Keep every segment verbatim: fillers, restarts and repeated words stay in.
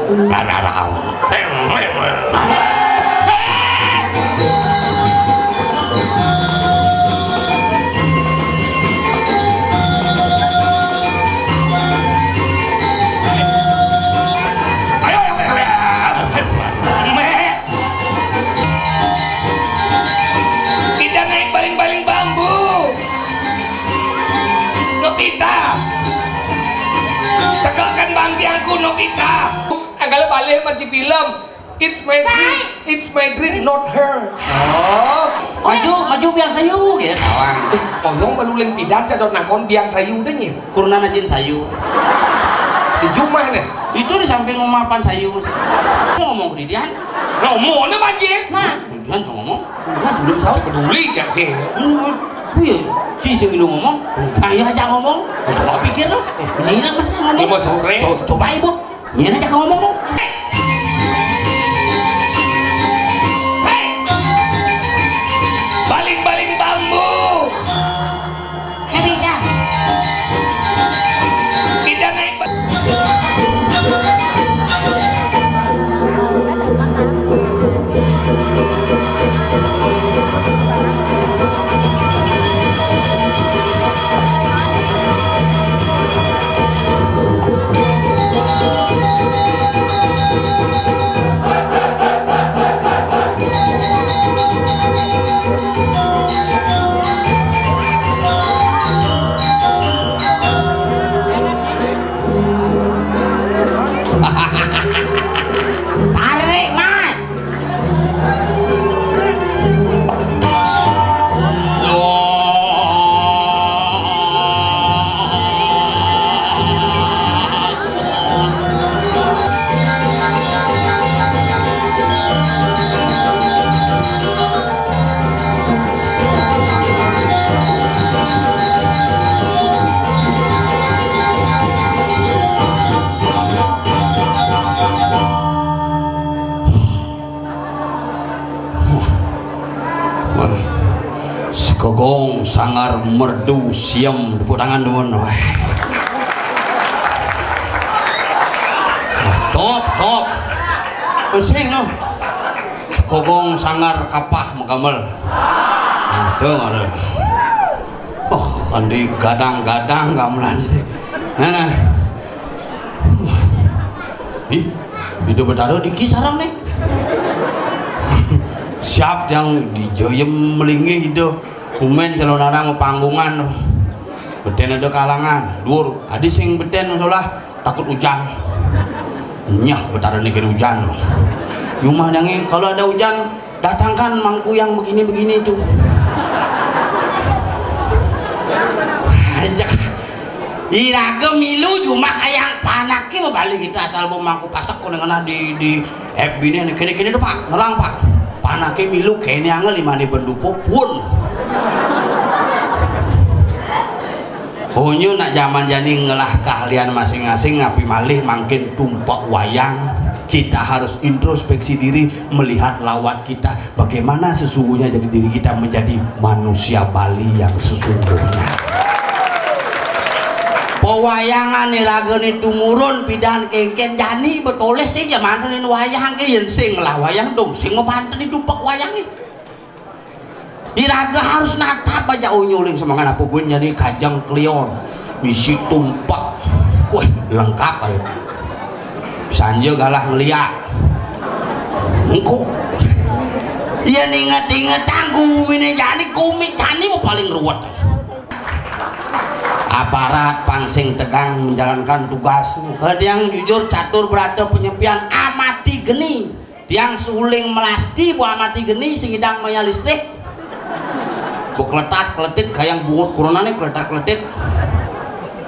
Kita naik baling-baling bambu. Nobita. Tegakkan bangkiangku, Nobita. Agak balik sama si film. It's my dream. It's my dream, not her. Oh. Maju, maju biang sayu gitu. Kawan. Eh, ngomong baluling pidan cadot nakon biang sayu deh nya. Kurna najin sayu. Di jumah nih. Itu di samping rumah pan sayu. Ngomong ke didian. Ngomong apa aja? Nah. Didian ngomong. Nah, belum saut. Peduli gak sih? Hmm. Oh iya, si si ngilu ngomong. Ayo aja ngomong. Coba pikir loh. Ini lah mas ngomong. Coba sore. Co- Coba ibu. Nyén aja kamu ngomong. Hei! Baling-baling bambu. Hei, Bida. Kita naik ba- Tarik, Mas. Sekogong sanggar merdu siem, tepuk tangan dulu. Top, top. Pusing noh. Sekogong sanggar kapah magamel. Aduh, aduh. Oh, andi gadang-gadang gamelan. Nah, nah. Ih, Ida Betara diki sareng nih. Siap yang di joyem melinggih Ida. Kumen calon arang panggungan. Beten ada kalangan. Dur, adi sing beten masalah takut hujan. Nyah Betara nih kena hujan. Cuma yang kalau ada hujan, datangkan mangku yang begini-begini itu. Aja. Iraga milu jumah kayang panake mabalik kita asal bawa mangku pasek kuning kena di di F B ini kene-kene tuh Pak, nerang Pak. Panake milu kene angel lima ni benduko pun. Honyo nak zaman jani ngelah keahlian masing-masing, ngapi malih mangkin tumpak wayang. Kita harus introspeksi diri, melihat lawat kita, bagaimana sesungguhnya jadi diri kita menjadi manusia Bali yang sesungguhnya. Pewayangan ni raga ni tumurun pidan kengken jani betoleh sing ya mantenin wayang ke yen sing lah wayang dong sing mapantenin tumpak wayang ni. Iraga harus natap aja unyuling semangat apa pun jadi kajang kelion misi tumpak. Wah, lengkap ayo. Sanja galah ngeliat. Engko. Iya ninget-inget tanggu mine jani kumi cani mau paling ruwet. Aparat pangsing tegang menjalankan tugas. Hadiang jujur catur berata penyepian amati geni. Tiang suling melasti buah mati geni sing idang maya listrik. Bu kletat kletit kayang bungut kurunane kletat kletit.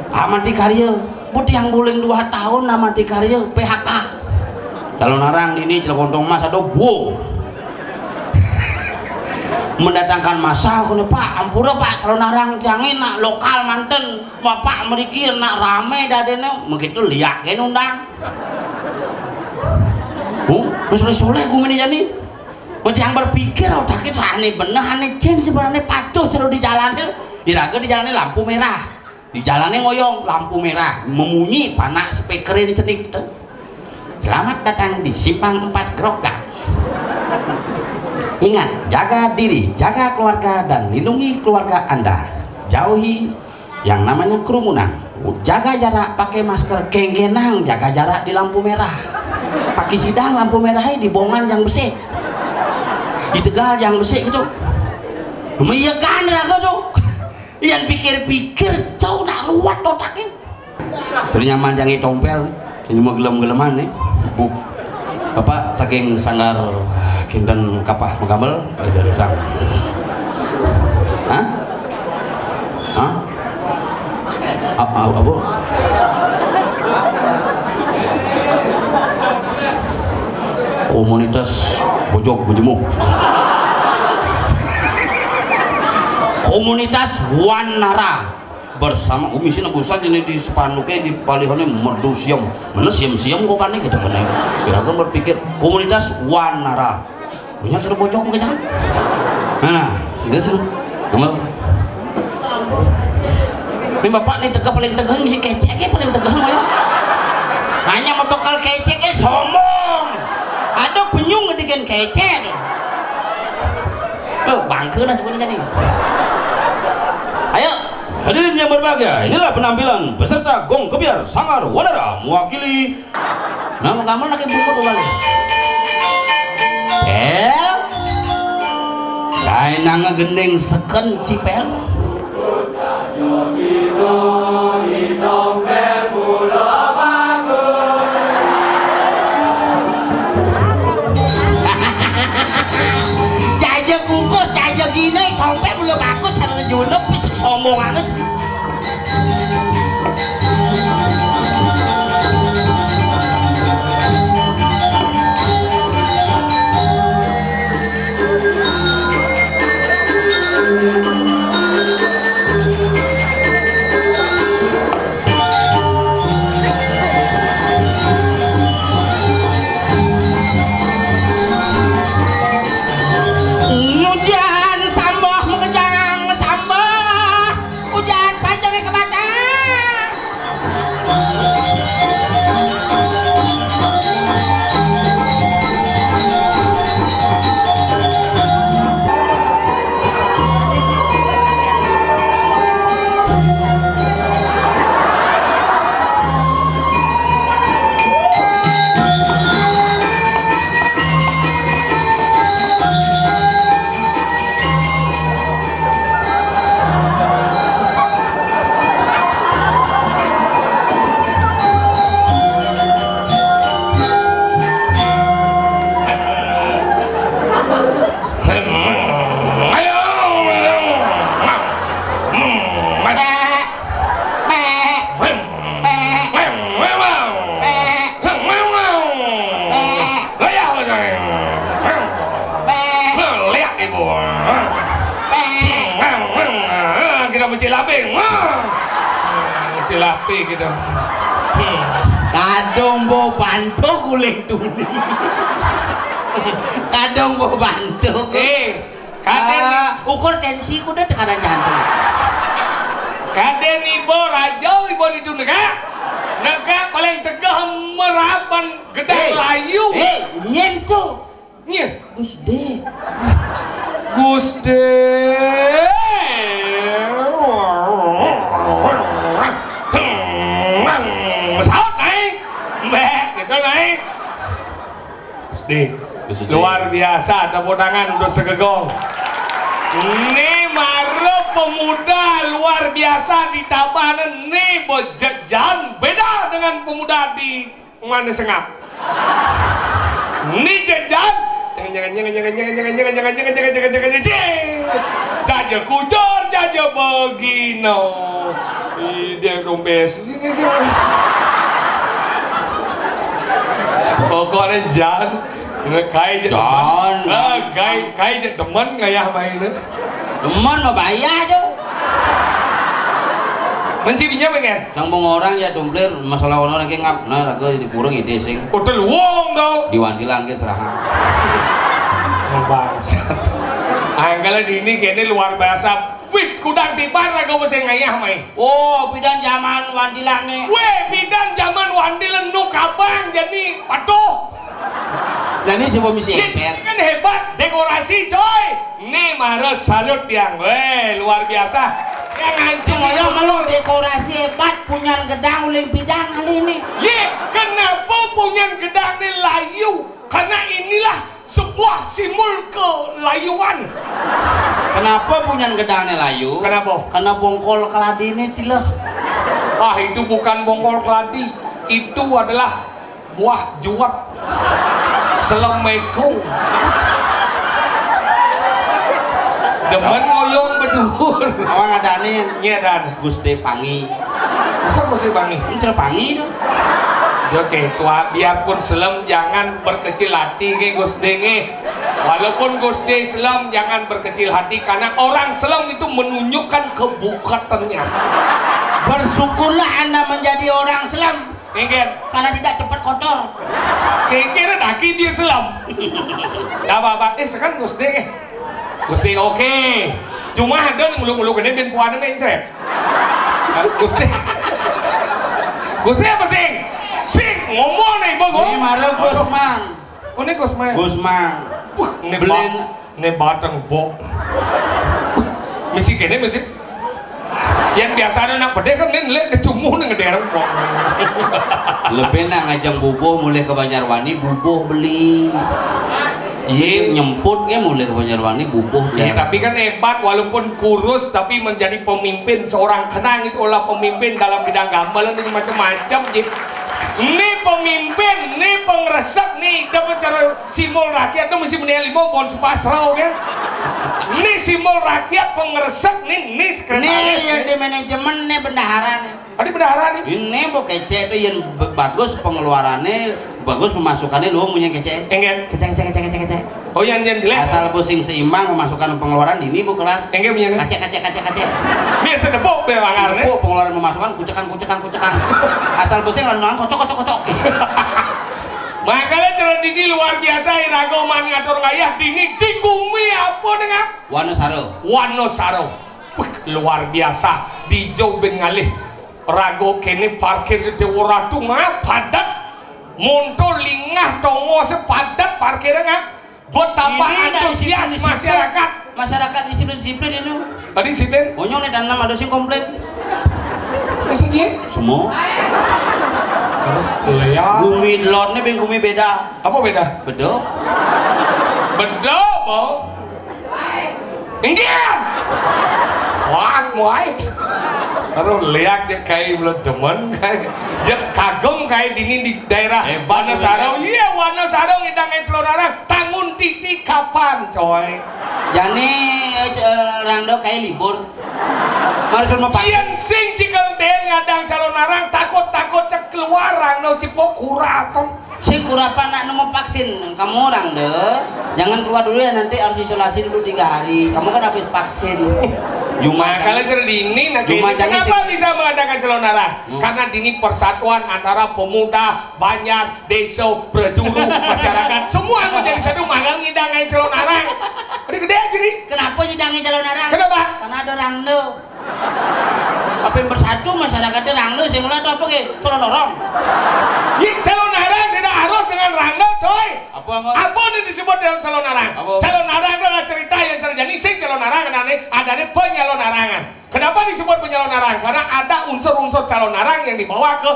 Amati karya. Bu tiang buling dua tahun amati karya P H K. Calon arang ini celok kontong mas ada bu. Mendatangkan masa kene Pak, ampura Pak, calon arang tiangin nak lokal manten. Bapak meriki nak rame dadene, begitu liak undang. Oh, Mas Soleh, Soleh gumini jani. Mun yang berpikir otak itu aneh bener, aneh cen sebenarnya patuh terus di jalan itu. Iraga di jalannya lampu merah. Di jalannya ngoyong, lampu merah, memunyi panak speaker ini cenik tuh. Selamat datang di Simpang Empat Gerobak. Ingat, jaga diri, jaga keluarga, dan lindungi keluarga Anda. Jauhi yang namanya kerumunan. Jaga jarak, pakai masker, kengkenang jaga jarak di lampu merah. Pakai sidang lampu merah di Bongan yang besik, di Tegal yang besik gitu. Meyekan raga tuh. Yang pikir-pikir, cau nak ruwet otaknya. Terus nyaman jangan tompel, ini mah gelem-geleman nih. Bu, Bapak saking sanggar kinten kapah magamel, eh, dari sang. Hah? Hah? A- a- apa? Komunitas Bojog Bejemuk. Komunitas Wanara bersama, oh, misi nebusan ini di spanduknya, di balihonya merdu siam. Mana siam-siam kok kan gitu kan. Kira berpikir komunitas Wanara. Punya sudah bocok mungkin jangan. Nah, nah, gitu sih. Nomor. Ini bapak nih tegak paling tegak, misi kecek ya paling tegak, ya. Hanya mau bekal kecek ya sombong. Ada penyung ngedikin kecek. Tuh, bangke lah sebenarnya nih. Ayo. Hadirin yang berbahagia, inilah penampilan peserta Gong Kebyar Sanggar Wanara mewakili. Nah, kamu lagi bungkut kembali. Eh, kain nang gending seken cipel. Jaja kukus, jaja gini, tompel belum aku cara junub, sombong amat. Hujan sambah makejang sambah, hujan panjang ke batang. Lihat ibu. Kita mesti laping. Mesti laping kita. Kadung bo bantu kulit dunia. Kadung bo bantu. Eh, kadén Ah, ukur tensi kuda tekanan jantung. Kadén ibu raja ibu di negara. Negara paling tegah meraban gedang Hei, layu. Hei, nyentuh. Nyeh. Gusde. Gusde. Saut naik. Mbak, gitu naik. Gusde. Gusde. Luar biasa, tepuk tangan untuk segegong. Ini mara pemuda luar biasa di Tabanan, ini bejejan beda dengan pemuda di Mana sengap? Ni jejan. Jangan, jangan, jangan, jangan, jangan, jangan, jangan, jangan, jangan, jangan, jangan, jangan, jangan. Jaja kujur, jaja begino. Ih, dia rombes. Pokoknya jan. Kai je demen. Jan. Ah, kai, kai je demen ngayah main tu. Demen mah bayar tu. Menci binya pengen. Yang pengorang ya tumplir masalah orang ke ngap nah lagu di purung ide sing. Hotel wong tau. Di wantilan ke serahan. Bangsat. Angkala dini kene luar biasa. Wih, kudang tibar lagu sing ngayah mai. Oh, pidan zaman wantilan ni. Weh, pidan zaman wantilan nu kabang jadi patuh. Nah, ini coba misi Ini ember. Kan hebat dekorasi, coy. Nih, mara salut yang. Weh, luar biasa. Yang hancur Cuma ya melu dekorasi hebat, punyan gedang uling pidang kali ini. Ye, kenapa punyan gedang ini layu? Karena inilah sebuah simbol kelayuan. Kenapa punyan gedangnya layu? Kenapa? Karena bongkol keladi ini tileh. Ah, itu bukan bongkol keladi. Itu adalah buah juwet. Selemekung. Demen ngoyong beduhur. Awang ada nih. Iya, Dan. Gusti Pangi. Masa Gusti Pangi? Ini Pangi dong. Ya, oke, tua, biarpun selem, jangan berkecil hati ke Gusti ke. Walaupun Gusti selem, jangan berkecil hati, karena orang selem itu menunjukkan kebukatannya. Bersyukurlah Anda menjadi orang selem. Nggih. Karena tidak cepat kotor. Kira-kira daki dia selem. Nggak apa-apa. Eh, sekarang Gusti. Gusti, oke. Cuma ada nih muluk-muluk ini bin puan ini, Cep. Gusti. Gusti apa sing? Sing ngomong nih, Bang. Ini mara Gus Mang. Oh, ini Gus Mang. Gus Mang. Wah, ini Belen. Ba-, ini batang bok. Misi kene, misi. Yang biasa ada nak pedih kan, ini lihat kecumuh nih ngedereng bok. Lebih nak ngajeng bubuh mulai ke Banjarwani, bubuh beli. Iya. Nyemput ya mulai ke Banjarwani, bubuh beli. Iya, tapi kan hebat, walaupun kurus tapi menjadi pemimpin, seorang kenang itu olah pemimpin dalam bidang gamelan itu macam-macam, Ji. Ini pemimpin, ini pengresek nih, dapat cara simbol rakyat tuh mesti mendingan lima pohon sepasrau kan. Ini simbol rakyat pengresek nih, ini sekretaris. Nih yang nih. Di manajemen nih bendahara nih. Ada bendahara nih. Ini bu kece tuh yang b-, bagus pengeluarannya, bagus pemasukannya lu punya kece. Enggak. Kece, kece, kece, kece, kece. Oh, yang, yang jelek. Asal pusing seimbang pemasukan pengeluaran ini bu kelas. Enggak punya nih. Kece, kece, kece, kece. Biar sedepok be mangar nih. Bu pengeluaran pemasukan kucekan, kucekan, kucekan. Asal pusing lalu nang kocok, kocok, kocok. Makanya cara dini luar biasa, iraga man ngatur ngayah dini di gumi apa dengan Wanosaro. Wanosaro. Wih, luar biasa. Di jauh ben ngalih. Rago kene parkir di Dewa Ratu mah padat. Montor lingah tongo sepadat parkirnya nggak. Buat tambah ini dari antusias sipil-sipil. Masyarakat. Masyarakat disiplin-disiplin ini. Tadi sipil? Onyong nih tanam ada sih komplain. Maksudnya? Semua. Terus, ya. Gumi lot nih, beng gumi beda. Apa beda? Bedo. Bedo, mau. Inggih. Wah, muai. Aduh, lihat ya kayak belum demen kayak. Jek kagum kayak dini di daerah Hebat, Wanosaro. Iya, Wanosaro ngidang celonarang. Tangun titi kapan, coy? Jani, eh, rangdo kayak libur. Harus mau pakai. Yen sing cikel den ngadang celonarang, takut-takut cek keluar rangdo cipok kuratan. Si kurapa nak nemu vaksin, kamu orang deh, jangan keluar dulu ya, nanti harus isolasi dulu tiga hari. Kamu kan habis vaksin. Cuma nah, kalau jadi ini, nah, cuma ini jangan kenapa sih bisa mengadakan celonarang? Hmm. Karena dini persatuan antara pemuda, banjar, desa, prajuru, masyarakat, semua menjadi satu, magang ngidangai celonarang. Udah gede aja nih. Kenapa ngidangai celonarang? Kenapa? Karena ada rangdo. Apa yang bersatu masyarakatnya rangdo sing lah apa ke? Celonarang. Ih, celonarang tidak harus dengan rangdo, coy. Apa, Ngon? Apa yang disebut dengan celonarang? Apa? Celonarang adalah cerita yang terjadi sing celonarang ada nih, ada nih penyalonarangan. Kenapa disebut penyalonarang? Karena ada unsur-unsur calonarang yang dibawa ke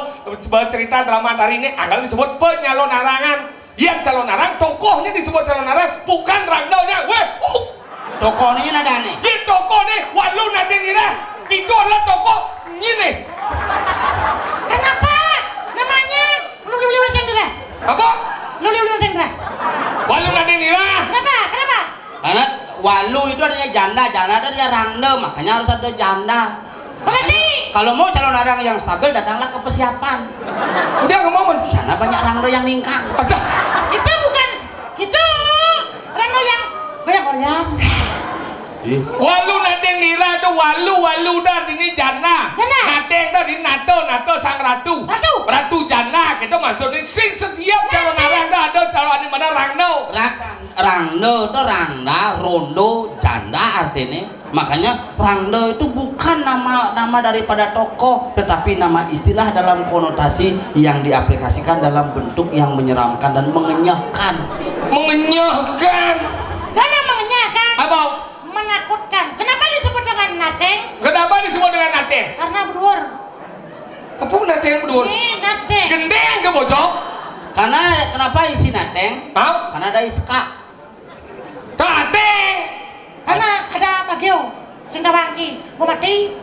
cerita drama tari ini, anggal disebut penyalonarangan. Yang calonarang, tokohnya disebut calonarang, bukan rangdaunya. Weh, uh. Tokohnya ada nih. Di tokoh nih, walu nadeng ira. Itu adalah tokoh ini. Kenapa? Namanya Luli Luli Tendra. Apa? Luli Luli Tendra. Walu nadeng ira. Kenapa? Kenapa? Karena walu itu artinya janda, janda itu dia rangda, makanya harus ada janda. Berarti kalau mau calonarang yang stabil, datanglah ke Pesiapan. Udah ngomong. Di sana banyak rangda yang ningkang. Ada. Itu bukan itu rangda yang goyang-goyang. Ih. Walu nadeng nira tuh walu, walu dah ini janda. Janda. Nadeng dah di nato, nato sang ratu. Ratu. Ratu janda, kita maksudnya sing setiap calonarang dah ada calon di mana rangda. Ra-, Rangda itu rangda, rondo, janda artinya. Makanya rangda itu bukan nama nama daripada tokoh, tetapi nama istilah dalam konotasi yang diaplikasikan dalam bentuk yang menyeramkan dan mengenyahkan. Mengenyahkan. Gak ada mengenyahkan. Apa? Menakutkan. Kenapa disebut dengan nateng? Kenapa disebut dengan nateng? Karena berduur. Apa nateng berduur? Eh, nateng. Gendeng ke bocok? Karena kenapa isi nateng? Hah? Karena ada iska. Tateng. Karena ada bagio. Sing tawangki. Mau mati.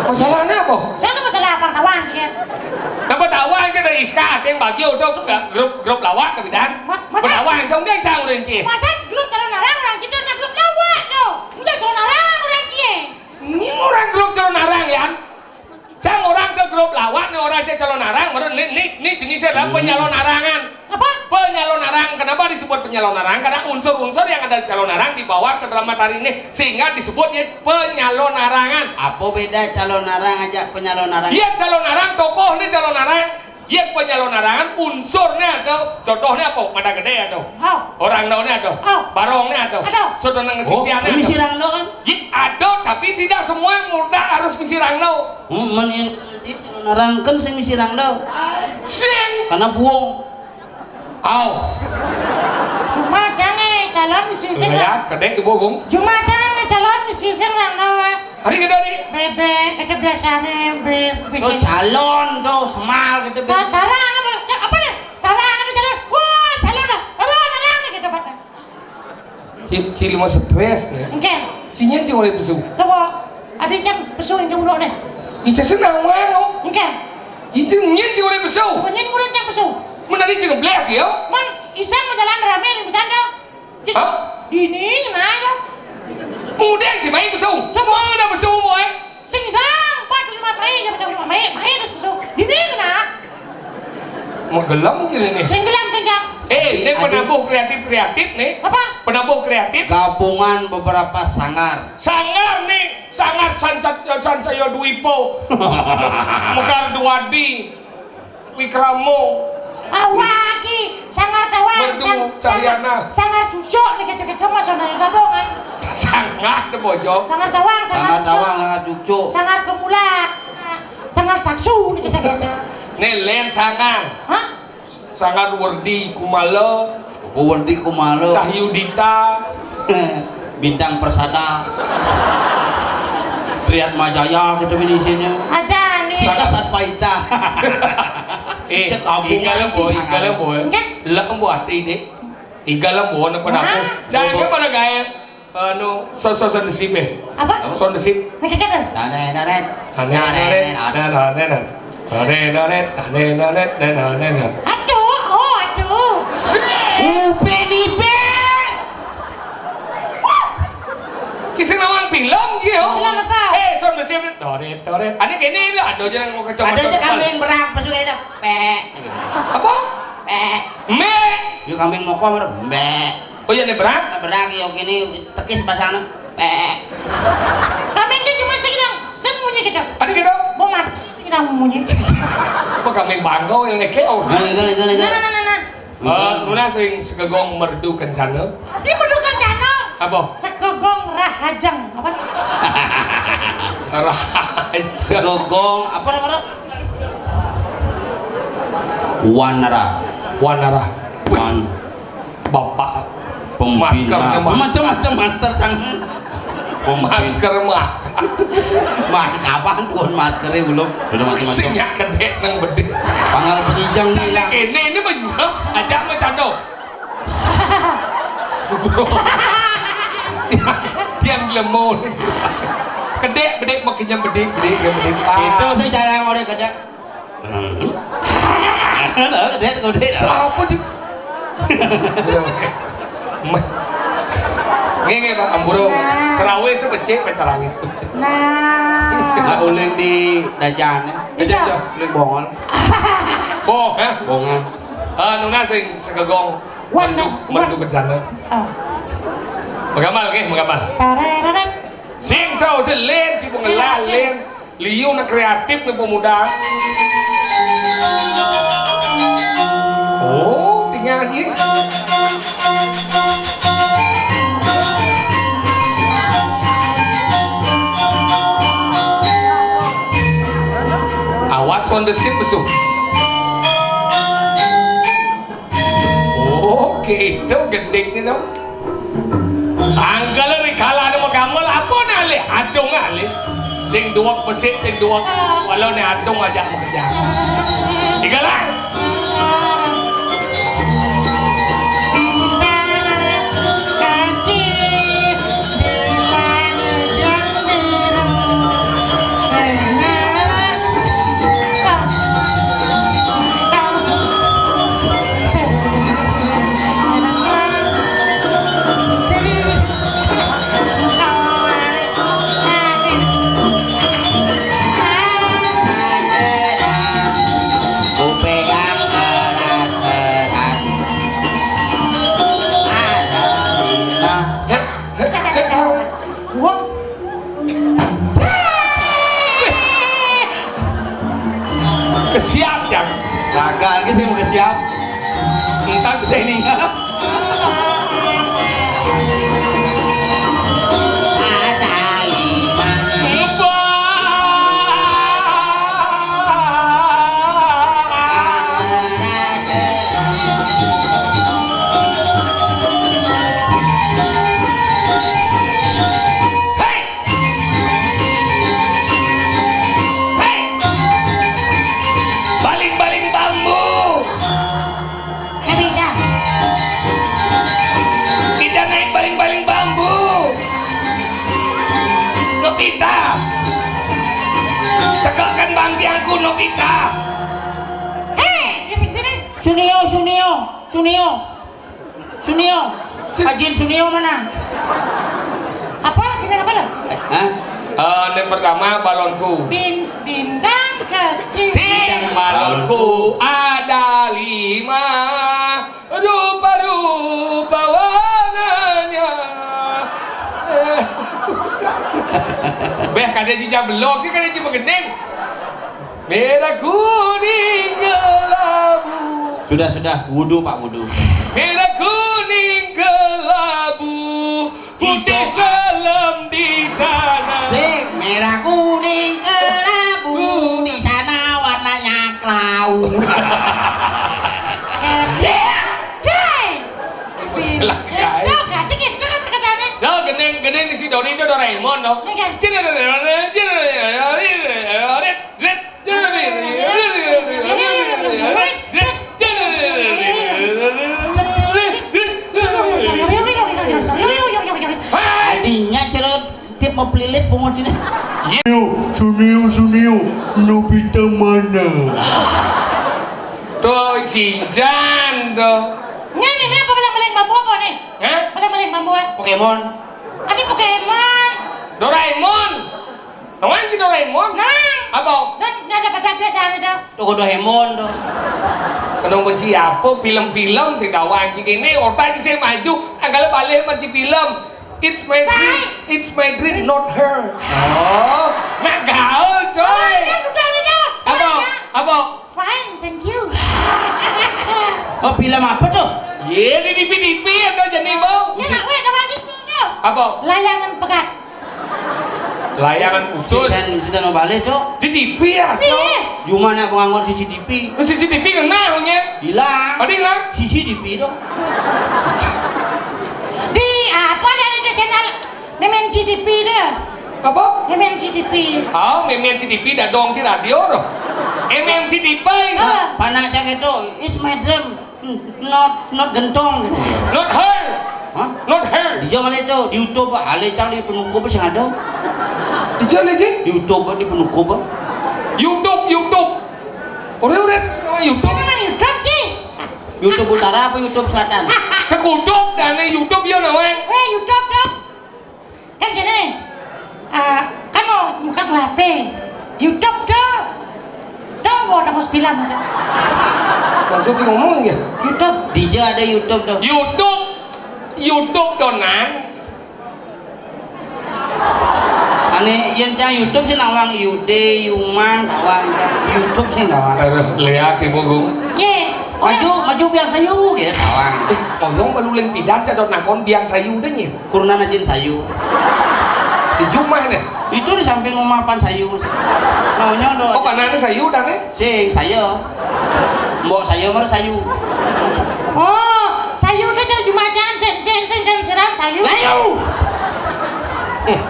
Masalahnya apa? Saya tuh masalah apa tawangki ya? Kenapa tawangki ada iska, ada yang bagio, udah, udah, grup, grup lawak, tapi dan. Ma-, masa Berlawak, jauh dia jauh, Renci. Masa grup calon arang orang kita nak grup lawak tuh. Udah calon arang orang kia. Ini orang grup calon arang, ya. Cang orang ke grup lawak nih, orang cek calon arang, menurut ini, ini, ini jenisnya adalah penyalon arangan. Apa? Penyalon arang. Kenapa disebut penyalon arang? Karena unsur-unsur yang ada di calon arang dibawa ke dalam materi ini, sehingga disebutnya penyalon arangan. Apa beda calon arang aja penyalon arang? Iya, calon arang, tokoh nih calon arang. Iya, penyalon arangan, unsurnya ada, contohnya apa? Pada gede ada. Hau. Orang daunnya ada. Hau. Barongnya ada. Ada. Sudah nang Oh, sisiannya ini ada. Sirang do kan? Iya, ada, tapi tidak semua yang muda harus misi rangdo. Hmm, men yang narangkan sing misi rangdo. Sing. Karena buong. Au. Cuma jangan calon misi sing. Ya, kedek ibu gong. Cuma jangan calon misi sing rangdo. Hari kedua nih. Bebek, itu biasanya be-, Oh, bikin. Calon tuh, semal gitu. Nah, tarang apa? Ya, apa nih? Tarang apa calon? Wah, calon dah. Tarang, tarang nih gitu, Pak. Ci-, cili mau stres ya. Engke. Cinya cing oleh pesu. Coba, ada yang pesu yang jomblo nih. Ica senang wae lo. Engke. Itu nya cing oleh pesu. Pokoknya ini murid yang pesu. Menari cing belas ya. Man, isang mau jalan rame nih, bisa dah. Cik, Hah? Dini, nah, dah. Mudah sih main pesu. Coba. Mana pesu, boy? Sing dang, empat lima mai, jam jam lima mai, mai terus pesu. Dini kena. Mau gelam kira nih. Sing gelam, sing jam. Eh, ini Aduh. Penabuh kreatif-kreatif nih. Apa? Penabuh kreatif. Gabungan beberapa sanggar. Sanggar nih, sanggar Sancat, Sancaya Dwipo. Mekar Dwadi. Wikramo. Awaki, sangar tawang, Merdu sang-, Cahyana. Sangar cucuk nih gitu-gitu, Mas, ono yang gabungan. Sangar deh, Bojong. Sangar tawang, sangar Sangar tawang, cucuk. Sangar cucuk. Sangar kemula. Sangar taksu nih gitu-gitu. Nih, Len sangar. Hah? Sangar Werdi Kumala. Oh, Werdi Kumala. Cahyudita. Bintang Persada. Triatma Jaya gitu di sini. Aja nih. Sika Satpaita. Eh, Cek abungan igala sih boy, sangat. Igala boy. Enggak. Lah embo ati, Dek. Igala boy apa Hah? Aku? Jangan Bobo. Pada gaya. Anu, so, so, so, the sip, eh. Apa? So, the sip. Mereka kata? Nane, nane. Nane, nane, nane, nane, nane. Nane, nane, nane, nane, nane, nane, nane. Aduh, oh, aduh. Upe ni, Pe. Ci sing nawang film ki, yo. Film apa? Eh, so, the sip. Doret, doret. Ane kene lho, ada aja yang mau kacamata. Ada aja kambing berang, pas udah ada. Pe. Apa? Pe. Me. Yo kambing moko, me. Oh iya, nih, berang? Berang, yo, kene tekis bahasanya. Pe. Kambing itu cuma sing dang, sing munyi gitu. Ada gitu? Bomat, sing dang munyi. Apa kambing bangkau yang ngekeo? Nah, enggak, enggak, enggak. Nah, nah, nah, nah, nah. Eh, nuna sing segegong merdu kencana. Ini merdu kencana. Apa? Segegong rahajeng. Apa? Rahajeng. Segegong, apa namanya? Wanara. Wanara. Wan. Bapak. Pembina. Masker mah. Macam-macam masker, Cang. Pembina. Masker mah. Mah, kapan pun maskernya belum? Belum macam-macam. Sing ya kedek nang bedik. Pangal penijang. Canda nih, Lang. Kene ini bener. Aja mau cando. Syukur. Yang lemo. Kedek, bedik, makinnya bedik, bedik, ya bedik. Ah. Itu sih cara yang orang kedek. Dek, kau dek. Apa sih? Nggih, nggih, Pak, ampura. Nah. Cerawis becik, Pak, cerawis. Nah. Lah, uling di dajan, ya? Iya. Dajan, uling bongol. Boh, eh? Bongan. Eh, nuna sing segegong. Wan, merdu, wan. Merdu kencana. Oh. Megamal, nggih, megamal. Tararara. Sing tau, sing len, si pengelah, len. Liu nak kreatif nih pemuda. Oh, tinggal aja. Desit mesum. Oh, gitu gendingnya dong. Angkala rikala anu magamel apa nalih adung alih. Sing duweg besik, sing duweg walau ne adung ajak makejar. Tiga lah. Wah. Kesiap, Jang. Gagal, ki sing kesiap. Entar bisa ini. Hei! Hei! Baling-baling bambu. Nobita. Kita naik baling-baling bambu. Nobita. Tegakkan bangkiangku, Nobita. Hei, di sini. Sunio, Sunio, Sunio. Sunio. Ajin Sunio mana? Apa? Bintang apa lo? Hah? Eh, yang pertama balonku. Bin, bintang kecil. Sing balonku ada lima, rupa-rupa warnanya. Eh. Beh, kada jijak belok, kada jijak begending. Merah kuning kelabu. Sudah, sudah. Wudu, Pak, wudu. Merah kuning kelabu, putih hijau, selem di sana. Sik, merah kuning kelabu, di sana warnanya kelabu. Cai. Masalah, guys. Tuh, ganti gitu kan katanya. Dah, gending, gending si Doni itu Doraemon dong. Iya kan? Cina, Cina, Cina, Cina, Cina, Cina, Cina, Cina, Adinya cerut tip mau pelilit pungut sini. Sunio, Sunio, Sunio, Nobita mana? Tuh, si Jan tuh. Ini, ini apa, maling-maling bambu apa nih? Hah? Maling-maling bambu, eh? Pokemon. Adi Pokemon. Doraemon. Nang si Doraemon? Nang. Apa? Dan ada pada biasa ada. Toko Doraemon tuh. Kenong benci apa? Film-film sing dawang cik ini, otak sing maju, angkala balik benci film. It's my dream. It's my dream, not her. Oh, nak gaul, coy. Apa? Apa? Fine, thank you. Oh, film apa tuh? Iya, di T V, T V ada jadi, Bang. Cina, weh, nama itu tuh. Apa? Layangan pegat. Layangan putus. Sudah, sudah mau balik, Cok. Di T V ya, Cok. Iya. Cuma nak pengangkut C C T V. C C T V kena, punya. Hilang. Ada hilang? C C T V dong. Di apa ada di channel? Memen C T V deh. Apa? Memen C T V. Oh, Memen C T V dah dong si radio tuh. M M C T V. Ah. Panak cak itu, it's my dream. Hmm, not, not gentong gitu. Not her. Hah? Not her. Dia mana itu? Di YouTube, ale cang di penukup sing ada. Di mana, Ji? Di YouTube, di penukup. YouTube, YouTube. Ore, ore, YouTube. Sing nang YouTube, Ji. YouTube Utara apa YouTube Selatan? Kekutup dane YouTube ya, nawang. Weh, YouTube dong. Kan gini, eh, kan mau buka H P, YouTube dong. Dong, mau tangos bilang. Maksud si ngomong ya? YouTube. Dija ada YouTube dong. YouTube, YouTube donan. Ane, yen cang YouTube sih nawang Yude, Yuman, nawang YouTube sih nawang. Aduh, lihat ibu gung. Ye. Maju, maju biar sayu gitu, nawang. Eh, ngomong maluling pidan, cadot nakon biang sayu deh, nye. Kurna najin sayu. Di jumah nih. Itu di samping rumah pan sayu. Naonnya do. Oh, panane sayu tane? Sing saya. Mbok saya mah sayu. Oh, sayu teh cara jumah jangan dek dek sing dan siram sayu. Sayu. Hmm.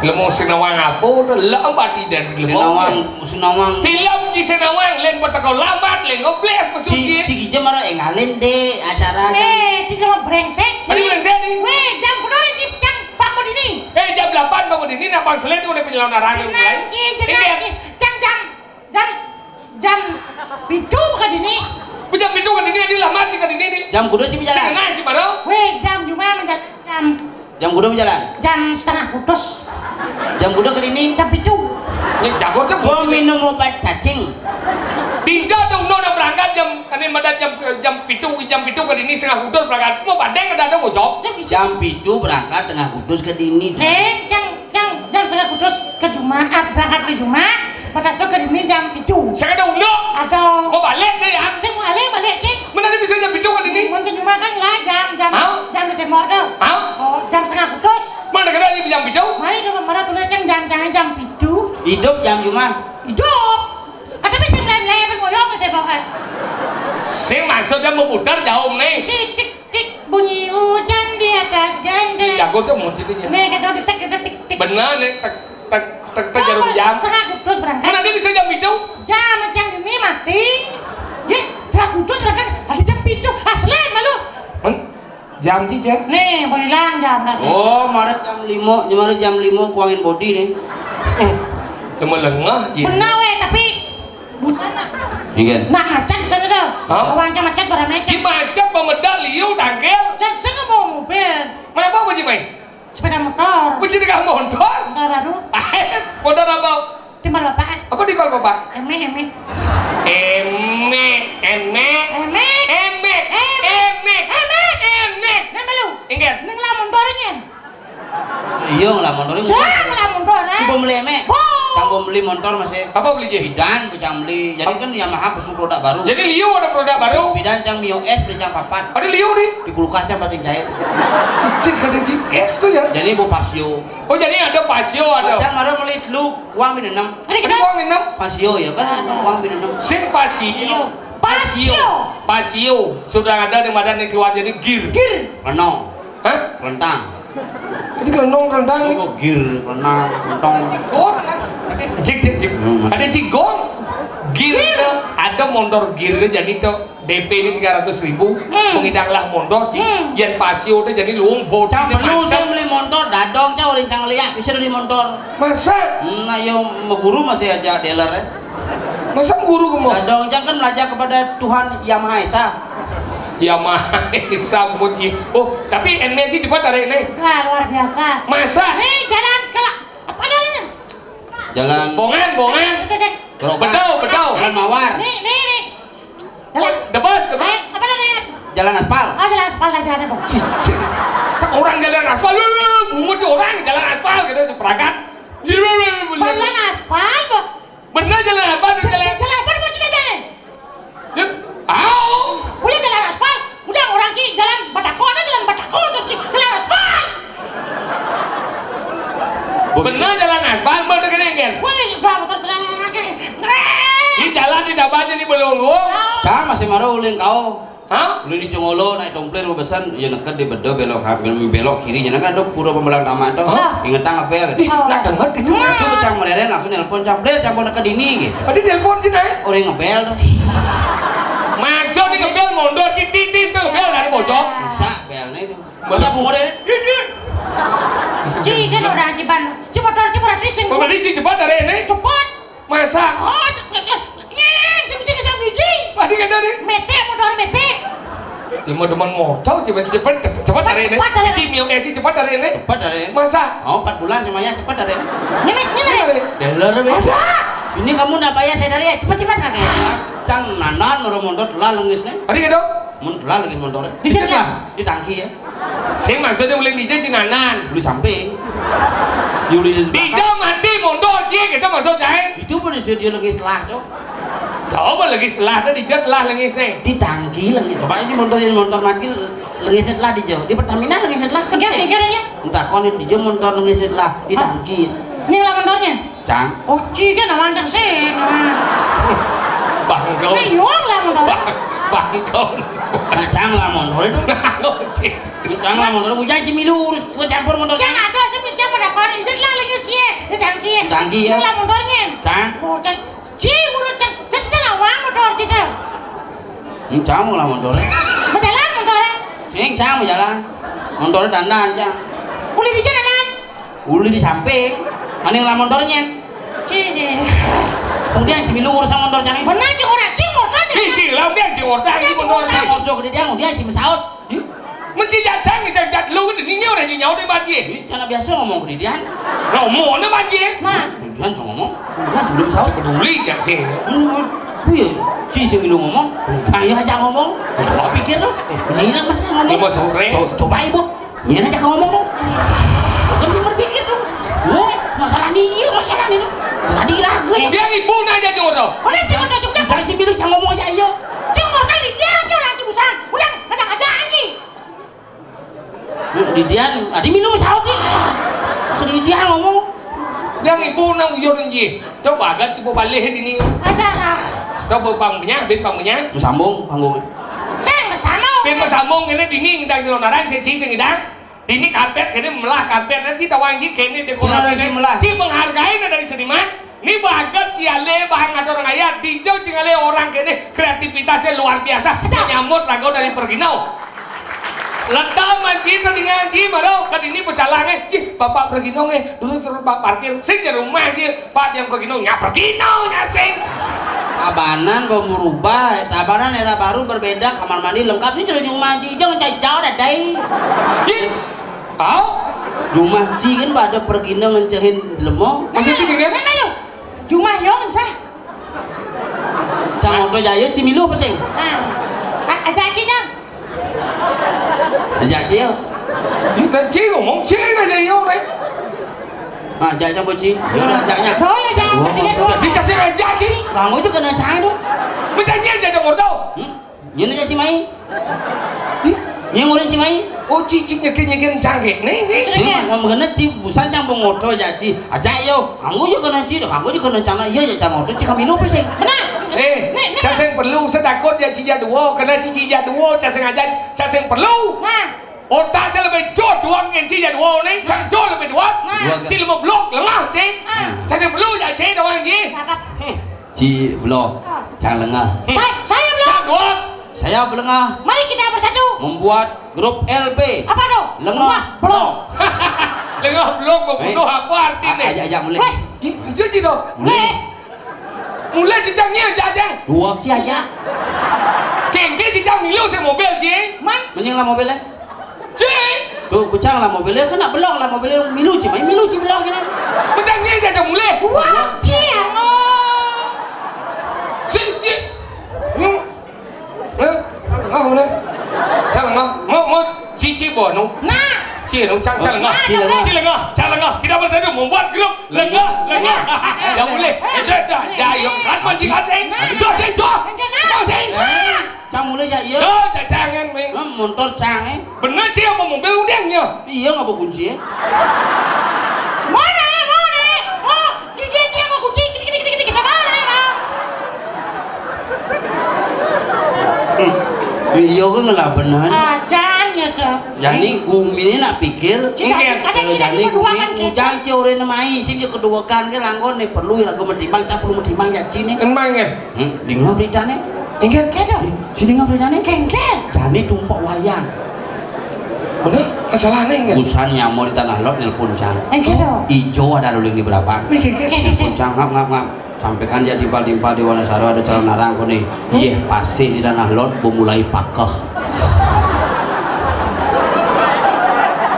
Lemu sinawang apa tuh? Lah, empat tidak lemu. Sinawang, sinawang. Film di sinawang, lain potong lambat, lain ngobles, masuk Ti-, dia. Tiga jam ada engalin deh acara. Eh, tiga jam brengsek. Tadi brengsek nih. Weh, jam kudu cip cang Pak Modini. Eh, jam delapan Pak Modini, nak pang selin udah penyelenggaraan yang mulai. Jenang, Ci, jenang, Ci. Jang, jang, jam, jam pitu ka dini. Jam pitu ka dini, ini lama sih ka dini nih. Jam kudu sih jalan. Sing naik sih, Bro. Weh, jam cuma menjalan jam. Jam kudu jalan. Jam setengah kutus. Jam kudu ka dini. Jam pitu. Ini jago sih. Gua minum obat cacing. Pinjau tuh udah berangkat jam, ini madat jam, jam pitu, jam pitu ka dini setengah kutus berangkat. Mau badai kada ada bocok. Jam pitu berangkat tengah kutus ka dini. Sing, jam Jang, jam setengah kutus ke Jumat, berangkat ke Jumat, batas tu ke dini jam pitu. Saya kada unduk. Ada. Mau balik deh ya? Saya mau balik, balik sih. Mana dia bisa jam pitu ka dini? Mun ke Jumat kan lah jam, jam, Hah? Jam di tembok tu. Hah? Oh, jam setengah kutus. Mana kena ni jam pitu? Mari ke mana tulis jam, jam, jam, jam pitu. Hidup jam Jumat. Hidup. Kata bisa lain-lain, boyong di tembok kan. Sing maksudnya memutar jauh nih. Si tik Tik, bunyi hujan di atas genteng. Jago tuh mau ceritanya. Nih, kita detek, kita tik, tik. Benar nih, tek, tek, tek, tek, jarum jam. Setengah kutus berangkat. Mana dia bisa jam pitu? Jam, jam ini mati. Ya, setengah kutus berangkat. Ada jam pitu. Asli, malu. Men, jam sih, jam. Nih, mau hilang jam nasi. Oh, maret jam lima, maret jam lima kuangin body nih. Hmm. Cuma lengah, Ji. Benar, weh, tapi Bukan. Iya. Nak macet sana dah. Hah? Orang macet, macet, barang macet. Di macet pemedal liu tangkil. Saya nggak mau mobil. Mana apa, Ji Mai? Sepeda motor. Ji dengan motor? Motor baru. Motor apa? Timbal bapak. Apa timbal bapak? Eme, eme. Eme, eme. Eme. Eme. Eme. Eme. Eme. Eme. Eme lu. Ingat. Neng lamun barunya. Iya, ngelamun orang. Cang ngelamun orang. Coba beli, Mek. Bo. Cang mau beli motor masih. Apa beli, Ji? Bidan, cang beli. Jadi kan Yamaha besuk produk baru. Jadi Lio ada produk baru. Bidan cang Mio S beli cang papat. Ada Lio nih. Di kulkasnya masih cair. Cicing ada G S tuh ya. Jadi bu Pasio. Oh, jadi ada Pasio ada. Cang baru beli lu uang bin enam. Ada uang bin enam. Pasio ya kan uang bin enam. Sing Pasio. Iya. Pasio. Pasio. Sudah ada di mana nih keluar jadi gear. Gear. Mana? Hah? Rentang. Ini kendong, kendang nih. Oh, gir, pernah, entong. Oh, cik, cik, cik. Hmm. Ada cigong. Gir, ada motor gir jadi tuh D P ini tiga ratus ribu. Hmm. Mengidanglah motor, cik. Hmm. Yang Pasio tuh jadi luung bodi. Cang perlu saya beli motor dadong, cang orang cang liak bisa beli motor. Masa? Hmm, nah, yang guru masih aja dealer ya. Masa guru kamu? Dadong, cang kan belajar kepada Tuhan Yang Maha Esa. Yang Maha Esa, Muji. Oh, tapi N M C cepat hari ini. Wah, luar biasa. Masa? Nih, jalan ke la-, apa namanya? Jalan Bongan, Bongan. Cek, cek, cek. Gerobak. Bedau, bedau. Jalan Mawar. Nih, nih, nih. Jalan. Oh, the bus, the bus. Eh, apa namanya? Jalan aspal. Oh, jalan aspal aja ada, Bang. Cicing. Orang jalan aspal, lu, lu, lu, bungut orang jalan aspal gitu, perangkat. Jalan aspal, Bang. Bener jalan apa? Jalan, jalan, jalan apa mau cerita jalan? Ya, au. Udah jalan aspal, udah orang ki jalan batako, ada jalan batako terus ki jalan aspal. Bener jalan aspal, bener kene kan? Woi, juga motor serang lagi. Ini jalan di dapat ini belum, Bu. Cang masih marah uling kau. Hah? Lu di Congolo naik tomplir besan, ya neket di bedo belok ha-, belok kiri, jangan ada pura pembelaan taman tuh. Hah? Ingetang apa ya? Ih, nak dengar gitu. Nah, itu cang mereren langsung nelpon cang, "Bler, cang mau neket dini," gitu. Tadi nelpon sih naik. Orang ngebel tuh. Maksud nih ngebel mondor, cik, tik, tik, tuh ngebel dari bocok. Bisa belnya itu. Banyak bunga deh. Ci, kan orang Ciban. Ci motor, ci berarti sing. Berarti ci cepat dari ini. Cepat. Masa? Oh, cek, cek, cek. Nyeng, saya bisa kesel gigi. Tadi kan tadi. Mete, motor mete. Lima demen motor, coba cepet, cepet dari ini. Cepat dari ini. Ci, Mio, eh, si cepat dari ini. Cepat dari ini. Masa? Oh, empat bulan semuanya cepat dari ini. Nyemek, nyemek. Cepat dari ini. Dealer, Be. Ada. Ini kamu nak bayar saya dari ya, cepat-cepat kakek. Cang nanan, orang mondot lah lengisnya. Tadi gitu? Mun lah lengis motornya. Di sini lah. Di tangki ya. Sing maksudnya uling dija cinanan. Beli samping. Yuli. Dija mati mondor cie kita maksud saya. Itu pun disuruh dia lagi setelah tuh. Coba lengis lah, ada di jat lah lengisnya. Di tangki lengis. Coba ini montor, ini montor mati, lengisnya telah di jauh. Di Pertamina lengisnya telah. Iya, iya, iya. Entah kon di jauh montor lengisnya telah di tangki. Ini lah montornya. Cang. Oh, ciga nama cang sih. Bangkau. Ini yuang lah montor. Bangkau. Nah, cang lah montor itu. Bangkau, cing. Ini cang lah montor. Ujang cimilu urus, gua campur montor. Cang ada sih, cang pada kon ini lah lengis ya. Di tangki. Di tangki ya. Ini lah montornya. Cang. Oh, cang. Ci, urut cang, cesel awang motor cita. Ini cang mau lah montor. Berjalan motor. Sing cang mau jalan. Montor dandan cang. Uli di jalan. Uli di samping. Mana yang lah montornya? Ci deh. Kemudian cimilu urusan montor cang. Benar ci orang ci motor. Ci, ci, lah dia ci orang, ci motor. Nah, motor di dia, kemudian ci mesaut. Ih, menci jajang, jajang lu, ini orang nyau deh, Bang Ji. Ih, karena biasa ngomong ke didian. Ngomong deh, Bang Ji. Nah. Didian ngomong. Didian belum sahur. Peduli, ya, sih. Hmm, iya. Si, si Milu ngomong. Ayo aja ngomong. Coba pikir dong. Ini lah, Mas, ngomong. Lima sore. Co-, coba, Ibu. Ini aja ngomong dong. Kan dia berpikir dong. Oh, masalah ini, iya, masalah ini. Tadi ragu. Dia ibu nanya, Jung, dong. Kalau dia cuma tunjuk, dia paling si Milu jangan ngomong aja, iya. Cuma tadi dia aja nanti busang. Udah, ngajak-ngajak, anjing. Di dia, adi minum saut nih. Di dia ngomong. Yang ibu nang uyur nji. Coba agak ibu balik ini. Ada lah. Coba pangnya, bin pangnya. Sambung panggung. Saya bersama. Bin bersambung ini dini ngidang lontaran, sing sing ngidang. Dini karpet, kene melah karpet, nanti tawang ji kene dekorasi. Melah. Ci menghargai dari seniman. Ni bagat ci ale, bahang ada orang ayat, dijau cing ale orang kene kreativitasnya luar biasa. Sedap. Menyambut lagu dari Pergino. Leda manci telinga ji, maro ke dini pecalang, eh. Ih, Bapak Pergino, eh, dulu suruh Pak parkir, sing di rumah ji, Pak yang Pergino, nya Pergino, nya sing. Tabanan mau merubah, tabanan era baru berbeda, kamar mandi lengkap, sing di rumah ji, jangan jauh-jauh dah, dai. Ih, tahu? Rumah ji kan pada Pergino ngencehin lemong. Maksud ci gimana? Mana lu? Jumah yo, sah. Cang oto jayo, ci milu apa sing? Ah. A-, aja aja, Cang. Aja aja yo. Ini ci ngomong, ci aja yo, rek. Nah, aja aja, Boci. Yo, nah, aja aja. Oh, ya, Cang. Wah, jadi, wah. Jadi, cacing aja, ci. Kamu itu kena cang itu. Macam ni aja, Cang Ordo. Hmm? Nyene ja ci mai. Ih, nyeng urang ci mai. Oh, ci, ci nyekin-nyekin cangkeh. Nih, nih. Ci mah ngomong kena ci busan cang bengoto ja ci. Aja yo, kamu juga kena ci, kamu juga kena cana iya ya cang oto ci kami nopo sih. Benar. Eh, nih, nih, cacing perlu sedakot ya ci ya dua, kena ci ci ya dua, cacing aja, cacing perlu. Nah. Otak ci lebih jauh dua ngen ci ya dua nih, cang jauh lebih dua. Nah. Dua, ci lima blok lengah ci. Ah. Cacing perlu ya ci doang ci. Cakep. Hmm. Ci Blok, ah. Cang lengah. Saya, saya Blok. Cang Blok. Saya belengah. Mari kita bersatu. Membuat grup L B. Apa tu? Lengah Blok. Lengah Blok membunuh apa artinya? Aja, aja mulai. Weh. Ih, itu ci dong. Mulai. Mulai ci cang ni aja, cang. Dua ci aja. Kengke ci cang milu saya mobil ci. Man? Menying lah mobil eh. Ci. Tu, pecah lah mobilnya, kena belok lah mobilnya, milu ci, main milu ci belok kena. Pecah ni dia dah mulai. Wah, ci, oh. Si, ci. Hmm. Eh, ah, mana? Cang lengah. Mau, mau, ci, ci, bono. Nah. Ci, no, cang, cang lengah. Nah, ci lengah. Ci lengah, cang lengah. Kita bersatu membuat grup lengah, lengah. Dah mulai. Eh, dah, dah. Ya, yuk. Kan mandi kan, eh. Nah. Jom, ci, jom. Nah. Jom, ci. Nah. Cang mulai ja iya. Yo, ja jangan, Ming. Hah, montor cang, eh. Bener ci apa mobil udah nya? Iya, ngapa kunci, eh? Mana, mana? Oh, di dia ci apa kunci? Gini, gini, gini, gini, gini. Mana, mana? Hmm. Iya, kan ngelah bener. Ajan ya dah. Jadi gumi ni nak pikir. Ci, ada, ada, kalau ci, jadi gumi, berdua kan kita. Ujang ci orang mai, sing je kedua kan ke langgon ni perlu lagu metimang, cak perlu metimang ya ci ni. Emang ya? Hmm, dengar berita ni. Engker. Kedo. Sini ngapa jane? Kengker. Jane tumpek wayang. Mana? Masalahnya enggak? Usan nyamo di Tanah Lot nelpon cang. Engker do. Ijo ada luling di berapa? Nih, kengker. Nelpon cang, ngap, ngap, ngap. Sampaikan dia timpal-timpal di Wonosaru ada calon narang kone. Iya, pasti di Tanah Lot, mulai pakeh.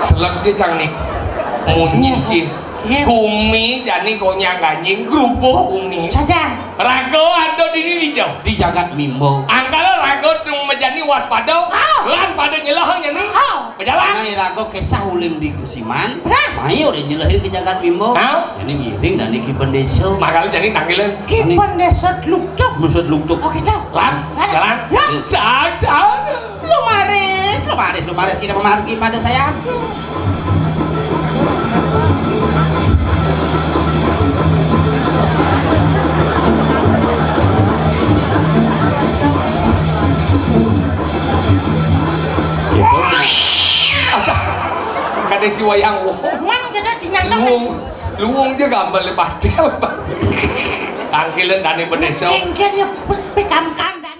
Selek dia cang nih. Munyi ci. Iya. Gumi jani gonya ganjing, gerubuh gumi. Sajan. Raga ada di ni dijauh. Di jagat mimbo. Angkala raga tu menjadi waspada. Ah. Lan pada nyelah nyani. Ah. Bejalan. Nah, iraga kesah uling di Kesiman. Hah? Mayur nyelehin ke jagat Bimbo. Nah? Jadi ngiring dan Ki Bendesa. Mangkal jadi tanggilan. Ki Bendesa Tluktuk. Bendesa Tluktuk. Oh, kita. Lan, jalan. Ya. Sat, sat. Lumaris, lumaris, lumaris kita memargi pada saya. Ada. Kada jiwa yang wong. Mang, kada tinggal dong. Luwung, luwung je gambar le batil. Tangkilan dani beneso. Kengken ya, pe-, pekam-kam.